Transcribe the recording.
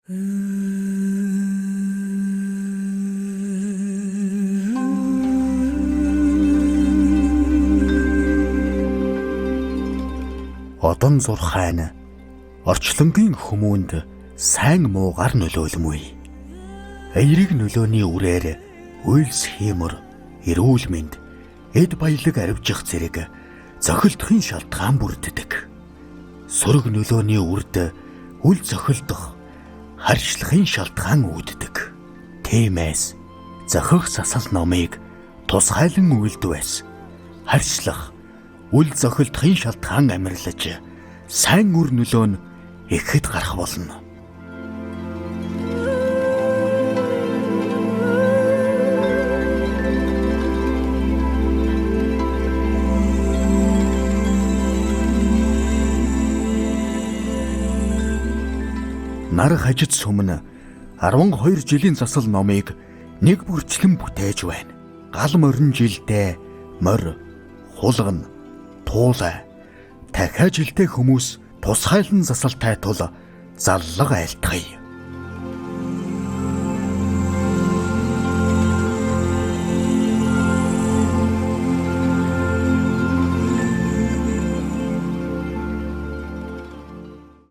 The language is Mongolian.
Одон зурхайн орчлонгийн хүмүүнд сайн муугар нөлөөлмөй. Эерэг нөлөөний үрээр уйлс хиймор, эрүүл мэнд, эд баялаг аривжих зэрэг зохилдохын шалтгаан бүрддэг. Сөрөг нөлөөний үрд үл зохилдох, харьцлахын шалтгаан үүддэг. Тиймээс зохих засал номыг тусгайлан үйлдвэс харьцлах, үл зохилдохын шалтгаан амарлаж сайн үр нөлөө нь ихэд гарах болно. Нар хажид сүмэн 12 жилийн засал номыг нэг бүрчлэн бүтээж байна. Гал морин жилдээ морь, хулгана, туулай, дахиа жилдээ хүмүүс тусгайлан засалтай тул заллага айлтгая.